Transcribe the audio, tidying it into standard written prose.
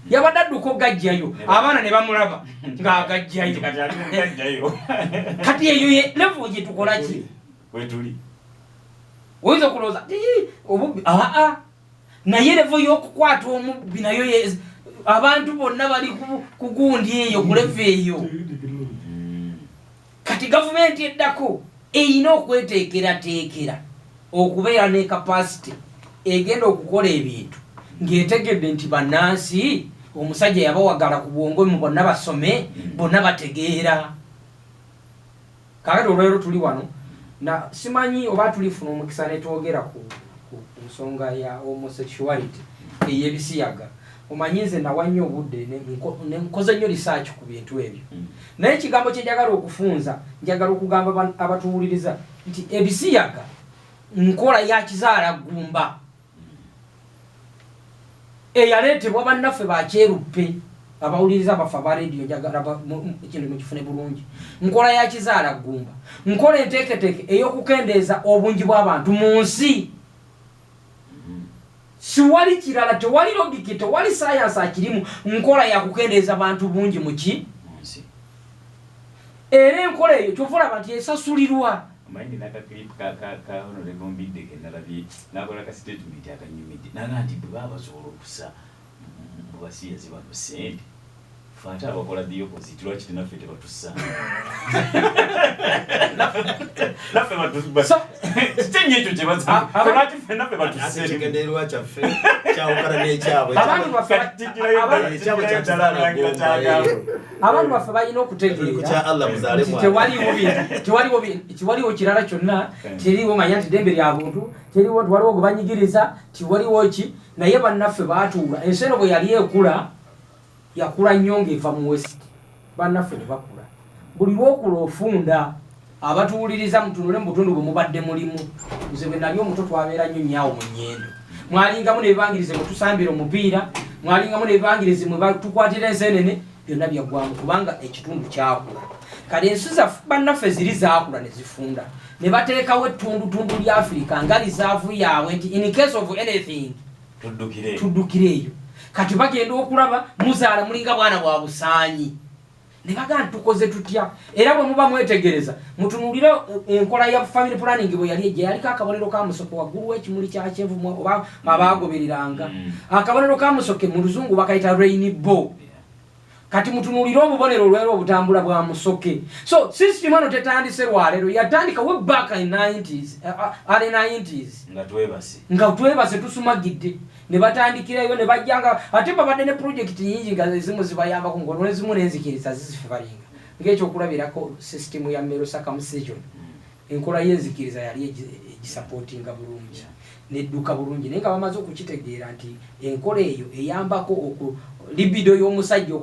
Yabadde adduka ogajjayo, abaana ne bamulaba ng'agajjayo. Kati ali mugajjayo. Kati eyo ye level gye tukola ki? Wetuli. Oyinza okulowooza, "Ii, obubbi," aa, naye level y'okukwata omubbi nayo abantu bonna bali ku gundi eyo, ku level eyo. Kati gavumenti eddako erina okweteekerateekera okubeera ne capacity egenda okukola ebintu ng'etegedde nti bannansi omusajja yabawagala ku bwongo mu bonna basome, bonna bategeera. Kakati olwaleero tuli wano na simanyi oba tulifuna omukisa netwogera ku nsonga ya homosexuality ey'ebisiyaga. Omanyi nze nawa nnyo obudde ne nkoze nnyo research ku bintu ebyo, naye ekigambo kyenjagala okufunza, njagala okugamba abatuwuliriza nti ebisiyaga nkola ya kizaala ggumba eyaleetebwa bannaffe bakyeruppe. Abawuliriza baffe aba rediyo, njagala ekintu mukifune bulungi. Nkola ya kizaala ggumba, nkola enteeketeeke ey'okukendeeza obungi bw'abantu mu nsi. Siwali kirala, tewali logic, tewali sayansi akirimu. Nkola yakukendeeza bantu bungi muki? Munsi. Era enkola eyo kyova olaba nti esasulirwa. Omanyi nina ka clip ka Honorable Mbidde ke nalabye nakola ka statement akanyumidde, naga nti bwe baba basobola okussa mu basiyazi bano sente, fe ate abakola the opposite lwaki tenaffe tebatussa? Naffe kitenyo ekyo kyebaza, lwaki ffe naffe Ate batusse? Ekigendererwa kyaffe kyawukana n'ekyabwe. Abantu baffe Ekyabwe kya kizaala ggumba, eh. Abantu baffe balina Tuli ku kya okutegeera Allah, muzaale nti mwana. tewaliwo bintu, tewaliwo kirala kyonna. Teriwo manya nti ddembe lya buntu, teriwo nti waliwo gwe banyigiriza, tiwaliwo ki. Naye bannaffe baatuula ensi eno bwe yali ekula, yakula nnyo ng'eva mu West. Bannaffe ne bakula. Buli lwokula ofunda. Abatuwuliriza, mutunule mu butundu bwe mubadde mulimu. Nze bwe nali omuto twabeera nnyo nyaawo mu Nyendo. Mwalingamu n'ebibangirize mwe tusambira omupiira, mwalingamu n'ebibangirizi mwe tukwatira ensenene. Byonna byaggwamu kubanga ekitundu kyakula. Kale ensi zaffe bannaffe ziri zaakula ne zifunda, ne bateekawo ettundutundu lya Afirika nga reserve yaabwe nti in case of anything tuddukire. Tuddukire eyo. Kati bagenda okulaba muzaala mulinga bwana bwa busaanyi, ne bagaa nti tukoze tutya? Era bwe muba mwetegereza, mutunulire enkola ya family planning bwe yali ejja, yaliko akabonero ka musoke waggulu w'ekimuli kya kyenvu oba abaagobereranga. Akabonero ka musoke mu Luzungu bakayita rainbow. Kati mutunulire obubonero olwera obutambula bwa musoke. So system eno tetandise lwaleero, yatandika way back in 90s, early 90s. Nga twebase. Nga twebase, tusumagidde, ne batandikirayo ne bajjanga. Ate babadde ne project nyingi nga ezimu zibayambako, ngaezimu nenzikiriza zizife balinga ngaekyokulabirako system ya male circumcision. Enkola y'enzikiriza yali egisupportinga bulungi nedduka bulungi, naye nga bamaze okukitegeera nti enkola eyo eyambako oku libido y'omusajja.